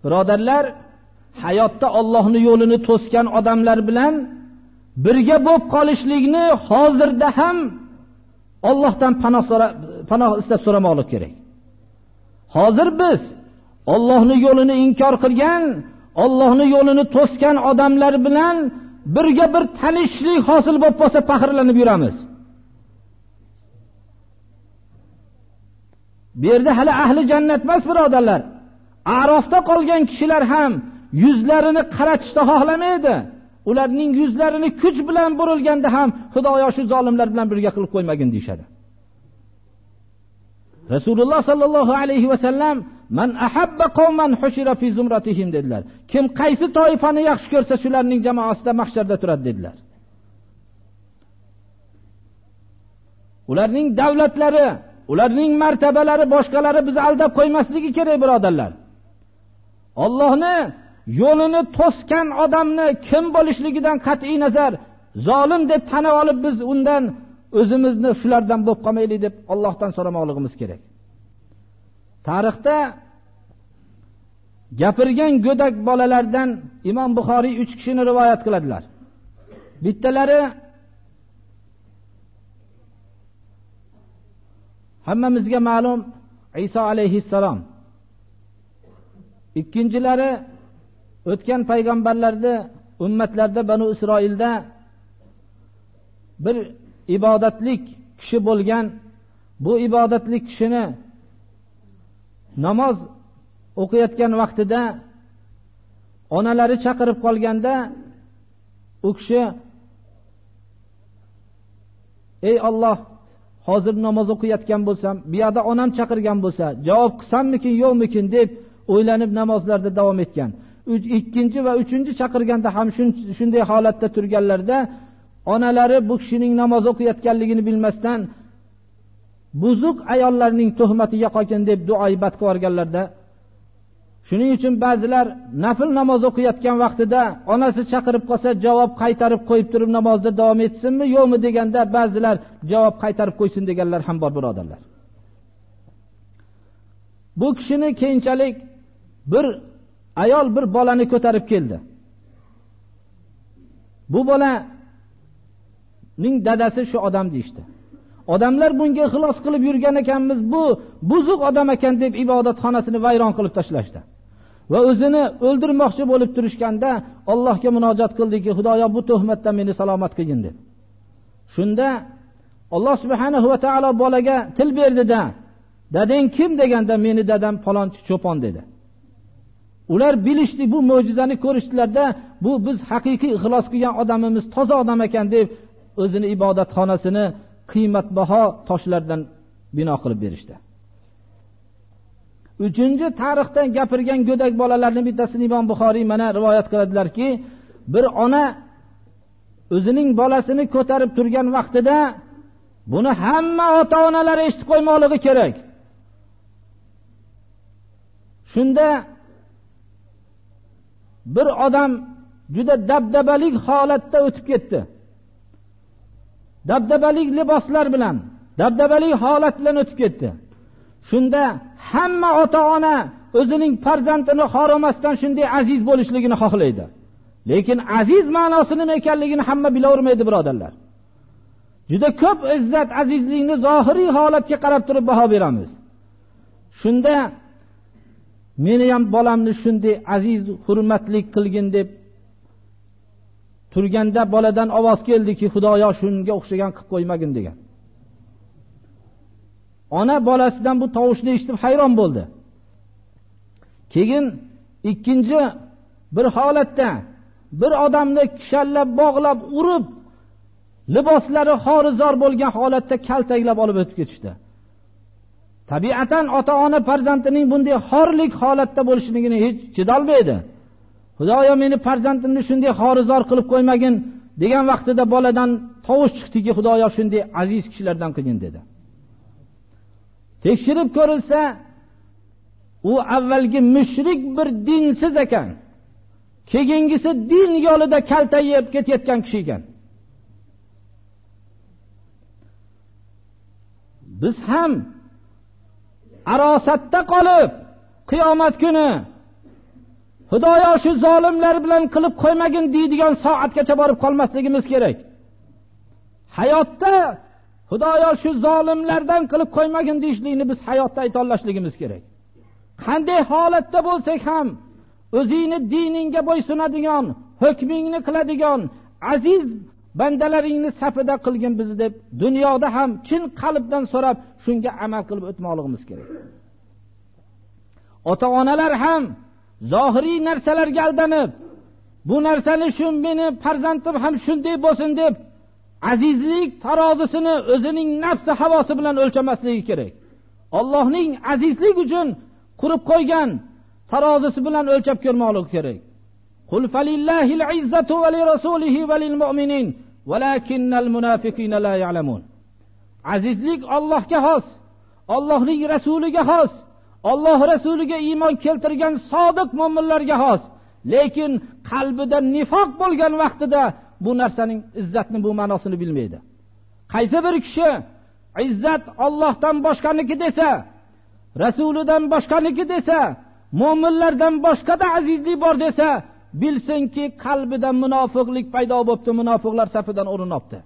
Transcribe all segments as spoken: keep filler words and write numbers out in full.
بۇرادەرلەر، ھاياتتا ئاللاھنى يولىنى توسقان ئادەملەر بىلەن بىرگە بولۇپ قالىشلىكنى ھازىردا ھەم ئاللاھتىن پاناھ سورا-، پاناھ ئىستەپ سورىماقلىق كېرەك. ھازىر بىز ئاللاھنى يولىنى ئىنكار قىلغان، ئاللاھنى يولىنى توسقان ئادەملەر بىلەن بىرگە بىر تەنىشىشلىك ھاسىل بولۇپ قالسا پەخىرلىنىپ يۈرىمىز. بۇ يەردە ھەلى ئەھلى جەننەت ئەمەس، بۇرادەرلەر. ئەرافتا قالغان كىشىلەر ھەم يۈزلىرىنى قارىتىشنى خالىمايدۇ. ئۇلارنىڭ يۈزلىرىنى كۈچ بىلەن بۇرۇلغاندا ھەم، خۇدايا، شۇ زالىملار بىلەن بىرگە قىلىپ قويمىغىن دېيىشىدۇ. رەسۇلۇللاھ ساللاللاھۇ ئەلەيھى ۋەسەللەم، مەن ئەھەببە قەۋمەن ھۇشىرە فى زۇمرەتىھىم دېدىلەر. كىم قايسى تائىپىنى ياخشى كۆرسە، شۇلارنىڭ جامائەتىدە مەھشەردە تۇرىدۇ دېدىلەر. ئۇلارنىڭ دەۋلەتلىرى، ئۇلارنىڭ مەرتەبىلىرى باشقىلارنى بىزنى ئالداپ قويماسلىقى كېرەك، بۇرادەرلەر. ئاللاھنى يولىنى توسقان ئادەمنى كىم بولۇشلۇقىدىن قەتئىي نەزەر، زالىم دەپ تەنىۋېلىپ، بىز ئۇندىن ئۆزىمىزنى شۇلاردىن بولۇپ قالمايلى دەپ ئاللاھتىن سورىماقلىقىمىز كېرەك. تارىختا گەپىرگەن گۆدەك بالىلاردىن ئىمام بۇخارىي ئۈچ كىشىنى رىۋايەت قىلىدىلار. بىتتىلىرى ھەممىمىزگە مەلۇم ئىسا ئەلەيھىسسالام. ئىككىنچىلىرى ئۆتكەن پەيغەمبەرلەردە، ئۈممەتلەردە، بەنۇ ئىسرائىلدا بىر ئىبادەتلىك كىشى بولغان. بۇ ئىبادەتلىك كىشىنى ناماز ئوقۇياتقان ۋاقتىدا ئانىلىرى چاقىرىپ قالغاندا، ئۇ كىشى، ئەي ئاللاھ، ھازىر ناماز ئوقۇياتقان بولسام، بۇ يەردە ئانام چاقىرغان بولسا، جاۋاب قىلساممىكىن، يوقمىكىن دەپ ئويلىنىپ نامازلاردا داۋام ئەتكەن. ئۈچ، ئىككىنچى ۋە ئۈچىنچى چاقىرغاندا ھەم شۇن-، شۇنداق ھالەتتە تۇرغانلاردا، ئانىلىرى بۇ كىشىنىڭ ناماز ئوقۇياتقانلىقىنى بىلمەستىن، بۇزۇق ئاياللارنىڭ تۆھمىتىگە قالغىن دەپ دۇئايى بەت قىلىۋالغانلاردا. شۇنىڭ ئۈچۈن بەزىلەر نەپىل ناماز ئوقۇياتقان ۋاقتىدا ئانىسى چاقىرىپ قالسا، جاۋاب قايتۇرۇپ قويۇپ تۇرۇپ نامازدا داۋام ئەتسۇنمۇ، يوقمۇ دېگەندە، بەزىلەر جاۋاب قايتۇرۇپ قويسۇن دېگەنلەر ھەم بار، بۇرادەرلەر. بۇ كىشىنى كېيىنچىلىك بىر ئايال بىر بالىنى كۆتۈرۈپ كەلدى. بۇ بالىنىڭ دادىسى شۇ ئادەم دېيىشتى. ئادەملەر بۇنىڭغا ئىخلاس قىلىپ يۈرگەن ئىكەنمىز، بۇ بۇزۇق ئادەم ئىكەن دەپ ئىبادەتخانىسىنى ۋەيران قىلىپ تاشلاشتى. ۋە ئۆزىنى ئۆلتۈرمەكچى بولۇپ تۇرۇشقاندا ئاللاھقا مۇناجات قىلدىكى، خۇدايا، بۇ تۆھمەتتىن مېنى سالامەت قىلغىن دەپ. شۇندا ئاللاھ سۇبھانەھۇ ۋە تائالا بالىغا تىل بەردى-دە، داداڭ كىم دېگەندە، مېنى دادام پالانچى چوپان دېدى. ئۇلار بىلىشتى، بۇ مۆجىزىنى كۆرۈشتىلەردە، بۇ بىز ھەقىقىي ئىخلاس قىلغان ئادىمىمىز، تازا ئادەم ئىكەن دەپ، ئۆزىنى ئىبادەتخانىسىنى قىممەتباھا تاشلاردىن بىنا قىلىپ بېرىشتى. ئۈچىنچى تارىختا گەپىرگەن گۆدەك بالىلارنىڭ بىتتەسىنى ئىمام بۇخارىي مانا رىۋايەت قىلىدىلەركى، بىر ئانا ئۆزىنىڭ بالىسىنى كۆتۈرۈپ تۇرغان ۋاقتىدا، بۇنى ھەممە ئاتا-ئانىلار ئېشىتىپ قويماقلىقى كېرەك. شۇندا بىر ئادەم جۈدە دەبدەبەلىك ھالەتتە ئۆتۈپ كەتتى. دەبدەبەلىك لىباسلار بىلەن، دەبدەبەلىك ھالەت بىلەن ئۆتۈپ كەتتى. شۇندا ھەممە ئاتا-ئانا ئۆزىنىڭ پەرزەنتىنى خارلىماستىن شۇنداق ئەزىز بولۇشلۇقىنى خالايدۇ. لېكىن ئەزىز مەناسى نېمە ئىكەنلىكىنى ھەممە بىلەلمەيدۇ، بۇرادەرلەر. جۈدە كۆپ ئىززەت، ئەزىزلىكنى زاھىرىي ھالەتكە قاراپ تۇرۇپ باھا بېرىمىز. شۇندا مېنى ھەم بالامنى شۇنداق ئەزىز، ھۆرمەتلىك قىلغىن دەپ تۇرغاندا بالىدىن ئاۋاز كەلدىكى، خۇدايا، شۇنىڭغا ئوخشىغان قىلىپ قويمىغىن دېگەن. ئانا بالىسىدىن بۇ تاۋۇشنى ئېشىتىپ ھەيران بولدى. كېيىن ئىككىنچى بىر ھالەتتە بىر ئادەمنى كىشەنلەپ، باغلاپ، ئۇرۇپ، لىباسلىرى خارۇزار بولغان ھالەتتە كەلتەكلەپ ئالىپ ئۆتۈپ كېتىشتى. تەبىئەتەن ئاتا-ئانا پەرزەنتىنىڭ بۇنداق خارلىق ھالەتتە بولۇشىنى ھېچ چىدالمايدۇ. خۇدايا، مېنى پەرزەنتىمنى شۇنداق خارۇزار قىلىپ قويمىغىن دېگەن ۋاقتىدا بالىدىن تاۋۇش چىقتىكى، خۇدايا، شۇنداق ئەزىز كىشىلەردىن قىلغىن دېدى. تەكشۈرۈپ كۆرۈلسە، ئۇ ئەۋۋەلگى مۇشرىك بىر دىنسىز ئىكەن. كېيىنكىسى دىن يولىدا كەلتە يەپ كېتىۋاتقان كىشى ئىكەن. بىز ھەم ئاراساتتا قالىپ، قىيامەت كۈنى خۇدايا، شۇ زالىملار بىلەن قىلىپ قويمىگىن دەيدىغان سائەتكىچە بارىپ قالماسلىقىمىز كېرەك. ھاياتتا، خۇدايا، شۇ زالىملاردىن قىلىپ قويمىگىن دېيىشلىكنى بىز ھاياتتا ئېيتالاشلىقىمىز كېرەك. قانداق ھالەتتە بولساق ھەم، ئۆزۈڭنى دىنىڭگە بويسۇنىدىغان، ھۆكمۈڭنى قىلىدىغان ئەزىز بەندىلىرىڭنى سەپىدە قىلغىن بىزنى دەپ، دۇنيادا ھەم چىن قەلبتىن سوراپ، شۇنىڭغا ئەمەل قىلىپ ئۆتمەكلىكىمىز كېرەك. ئاتا-ئانىلار ھەم زاھىرىي نەرسىلەرگە ئالدىنىپ، بۇ نەرسىنى شۇ مېنى پەرزەنتىم ھەم شۇنداق بولسۇن دەپ، ئەزىزلىك تارازىسىنى ئۆزىنىڭ نەپسى ھاۋاسى بىلەن ئۆلچىمەسلىكى كېرەك. ئاللاھنىڭ ئەزىزلىك ئۈچۈن قۇرۇپ قويغان تارازىسى بىلەن ئۆلچەپ كۆرمەكلىكى كېرەك. قل فلله العزة ولرسوله وللمؤمنين ولكن المنافقين لا يعلمون. ئەزىزلىك ئاللاھقا خاس، ئاللاھنىڭ رەسۇلىگە خاس، ئاللاھ رەسۇلىگە ئىمان كەلتۈرگەن سادىق مۆمىنلەرگە خاس. لېكىن قەلبىدە نىفاق بولغان ۋاقتىدا بۇ نەرسىنىڭ ئىززەتنى، بۇ مەناسىنى بىلمەيدۇ. قايسى بىر كىشى ئىززەت ئاللاھتىن باشقىنىڭكى دېسە، رەسۇلىدىن باشقىنىڭكى دېسە، مۆمىنلەردىن باشقىدا ئەزىزلىك بار دېسە، بىلسۇنكى، قەلبىدە مۇناپىقلىق پەيدا بوپتۇ، مۇناپىقلار سەپىدىن ئورۇن ئاپتۇ.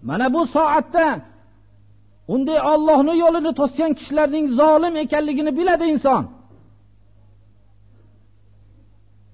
مانا بۇ سائەتتە ئۇنداق ئاللاھنىڭ يولىنى توسقان كىشىلەرنىڭ زالىم ئىكەنلىكىنى بىلىدۇ ئىنسان.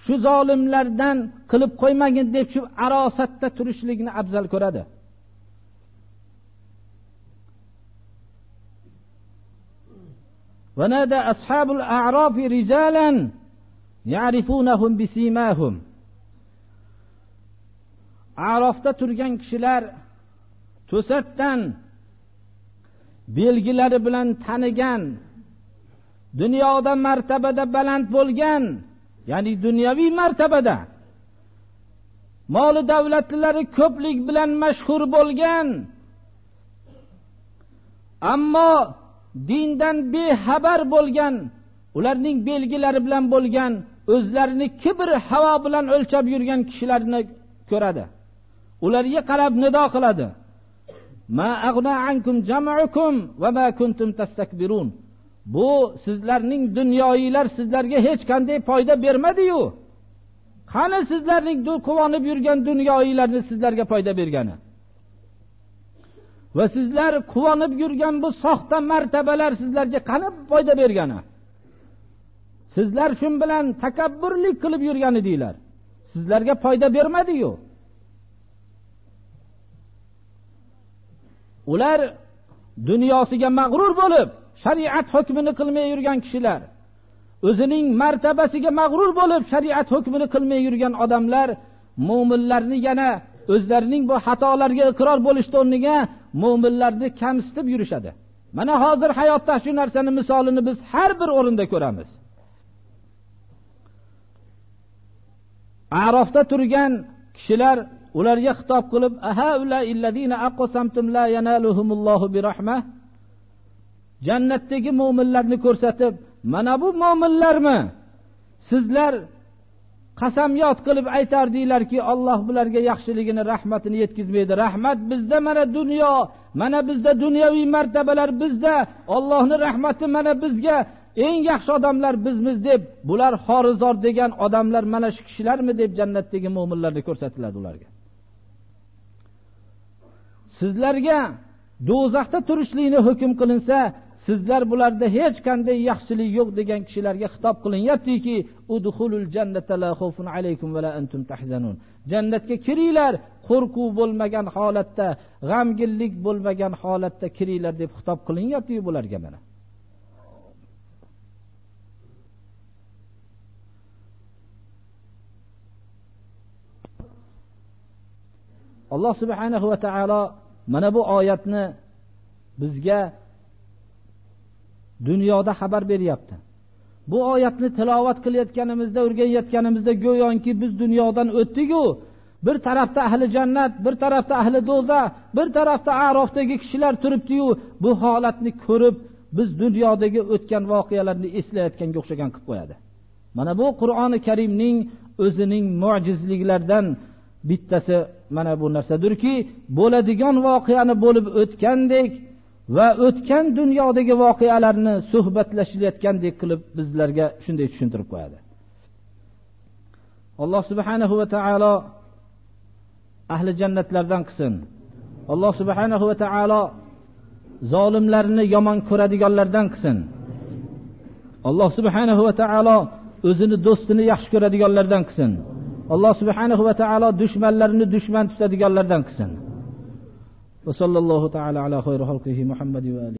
شۇ زالىملاردىن قىلىپ قويمىغىن دەپ شۇ ئاراسەتتە تۇرۇشلۇقنى ئەۋزەل كۆرىدۇ. ونادى أصحاب الأعراف رجالا يعرفونهم بسيماهم. ئەرافتا تۇرغان كىشىلەر توساتتىن بەلگىلىرى بىلەن تانىغان، دۇنيادا مەرتەبىدە بەلەند بولغان، يەنى دۇنياۋى مەرتەبىدە، مالى دەۋلەتلىرى كۆپلۈك بىلەن مەشھۇر بولغان، ئەمما دىندىن بىخەۋەر بولغان، ئۇلارنىڭ بەلگىلىرى بىلەن بولغان، ئۆزلىرىنى كىبىر ھاۋا بىلەن ئۆلچەپ يۈرگەن كىشىلەرنى كۆرىدۇ. ئۇلارغا قاراپ نىدا قىلىدۇ. ما أغنى عنكم جمعكم وما كنتم تستكبرون. بۇ سىزلەرنىڭ دۇنيايىلار سىزلەرگە ھېچقانداق پايدا بەرمىدىيۇ. قانى سىزلەرنىڭ دۇ-، قۇۋانىپ يۈرگەن دۇنيايىلارنى سىزلەرگە پايدا بەرگىنى؟ ۋە سىزلەر قۇۋانىپ يۈرگەن بۇ ساختا مەرتەبىلەر سىزلەرگە قانى پايدا بەرگىنى؟ سىزلەر شۇ بىلەن تەكەببۇرلۇق قىلىپ يۈرگەن ئىدىلەر. سىزلەرگە پايدا بەرمىدىيۇ. ئۇلار دۇنياسىغا مەغرۇر بولۇپ، شەرىئەت ھۆكمىنى قىلماي يۈرگەن كىشىلەر، ئۆزىنىڭ مەرتەبىسىگە مەغرۇر بولۇپ، شەرىئەت ھۆكمىنى قىلماي يۈرگەن ئادەملەر مۆمىنلەرنى يەنە ئۆزلەرنىڭ بۇ خاتالارغا ئىقرار بولۇشتا ئورنىغا مۆمىنلەرنى كەمسىتىپ يۈرۈشىدۇ. مانا ھازىر ھاياتتا شۇ نەرسىنى مىسالىنى بىز ھەر بىر ئورۇندا كۆرىمىز. ئەرافتا تۇرغان كىشىلەر ئۇلارغا خىتاب قىلىپ، أهؤلاء الذين أقسمتم لا ينالهم الله برحمة. جەننەتتىكى مۆمىنلەرنى كۆرسىتىپ، مانا بۇ مۆمىنلەرمۇ؟ سىزلەر قەسەمياد قىلىپ ئېيتاردىلەركى، ئاللاھ بۇلارغا ياخشىلىقىنى، رەھمىتىنى يەتكۈزمەيدۇ. رەھمەت بىزدە، مانا دۇنيا، مانا بىزدە دۇنياۋى مەرتەبىلەر بىزدە، ئاللاھنىڭ رەھمىتى مانا بىزگە، ئەڭ ياخشى ئادەملەر بىزمىز دەپ، بۇلار خارىزار دېگەن ئادەملەر مانا شۇ كىشىلەرمۇ دەپ جەننەتتىكى مۆمىنلەرنى كۆرسەتىلىدۇ ئۇلارغا. سىزلەرگە دوزاختا تۇرۇشلۇقنى ھۆكۈم قىلىنسا، سىزلەر بۇلاردا ھېچقانداق ياخشىلىق يوق دېگەن كىشىلەرگە خىتاب قىلىنياپتىكى، ادخلوا الجنة لا خوف عليكم ولا أنتم تحزنون. جەننەتكە كىرىڭلار، قورقۇۋ بولمىغان ھالەتتە، غەمگىنلىك بولمىغان ھالەتتە كىرىڭلار دەپ خىتاب قىلىنياپتىكى بۇلارغا مانا. ئاللاھ سۇبھانەھۇ ۋە تائالا مانا بۇ ئايەتنى بىزگە دۇنيادا خەۋەر بېرىيەپتۇ. بۇ ئايەتنى تىلاۋەت قىلىۋاتقىنىمىزدا، ئۆگەنىۋاتقىنىمىزدا گويانكى بىز دۇنيادىن ئۆتتۇق-ئۇ، بىر تەرەپتە ئەھلى جەننەت، بىر تەرەپتە ئەھلى دوزاخ، بىر تەرەپتە ئەرافدىكى كىشىلەر تۇرۇپتۇ-يۇ، بۇ ھالەتنى كۆرۈپ، بىز دۇنيادىكى ئۆتكەن ۋەقەلەرنى ئېسلەۋاتقانغا ئوخشىغان قىلىپ قويىدۇ. مانا بۇ قۇرئانى كەرىمنىڭ ئۆزىنىڭ مۆجىزىلىكلەردىن بىتتەسى مانا بۇ نەرسىدۇركى، بولىدىغان ۋەقەنى بولۇپ ئۆتكەندەك، ۋە ئۆتكەن دۇنيادىكى ۋەقەلەرنى سۆھبەتلىشىۋاتقاندەك قىلىپ بىزلەرگە شۇنداق چۈشەندۈرۈپ قويدى. ئاللا سۇبھانەھۇ ۋە تائالا ئەھلى جەننەتلەردىن قىلسۇن. ئاللا سۇبھانەھۇ ۋە تائالا زالىملارنى يامان كۆرىدىغانلاردىن قىلسۇن. ئاللا سۇبھانەھۇ ۋە تائالا ئۆزىنى دوستىنى ياخشى كۆرىدىغانلاردىن قىلسۇن. ئاللا سۇبھانەھۇ ۋە تائالا دۈشمەنلىرىنى دۈشمەن تۇتىدىغانلاردىن قىلسۇن. ۋە ساللاللاھۇ تائالا ئالا خەيرى خەلقىھى مۇھەممەد ۋە ئالىھى.